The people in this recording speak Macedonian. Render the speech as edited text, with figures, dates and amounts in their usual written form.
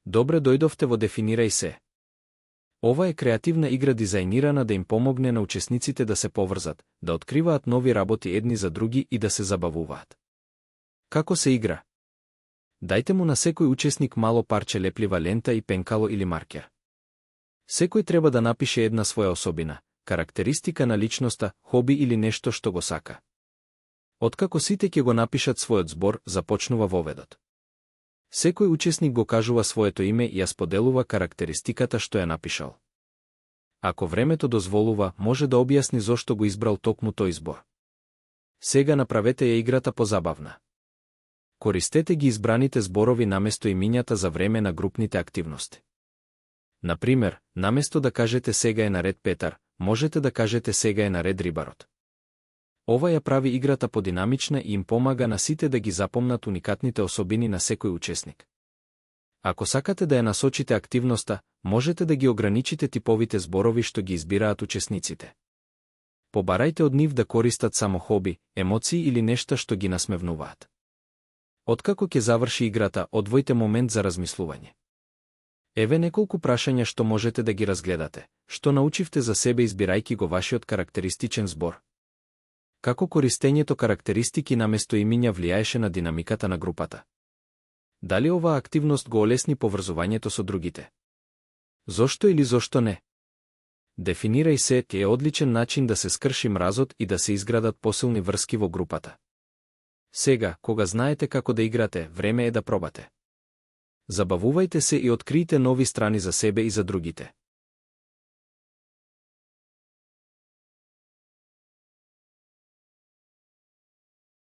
Добре дојдовте во Дефинирај се. Ова е креативна игра дизајнирана да им помогне на учесниците да се поврзат, да откриваат нови работи едни за други и да се забавуваат. Како се игра? Дајте му на секој учесник мало парче леплива лента и пенкало или маркер. Секој треба да напише една своја особина, карактеристика на личноста, хоби или нешто што го сака. Откако сите ќе го напишат својот збор, започнува воведот. Секој учесник го кажува своето име и ја споделува карактеристиката што ја напишал. Ако времето дозволува, може да објасни зошто го избрал токму тој збор. Сега направете ја играта позабавна. Користете ги избраните зборови наместо имињата за време на групните активности. Например, наместо да кажете сега е наред Петар, можете да кажете сега е наред рибарот. Ова ја прави играта подинамична и им помага на сите да ги запомнат уникатните особини на секој учесник. Ако сакате да ја насочите активноста, можете да ги ограничите типовите зборови што ги избираат учесниците. Побарајте од нив да користат само хоби, емоции или нешта што ги насмевнуваат. Откако ќе заврши играта, одвојте момент за размислување. Еве неколку прашања што можете да ги разгледате. Што научивте за себе избирајќи го вашиот карактеристичен збор? Како користењето карактеристики наместо имиња влијаеше на динамиката на групата? Дали оваа активност го олесни поврзувањето со другите? Зошто или зошто не? Дефинирај се е одличен начин да се скрши мразот и да се изградат посилни врски во групата. Сега, кога знаете како да играте, време е да пробате. Забавувајте се и откријте нови страни за себе и за другите.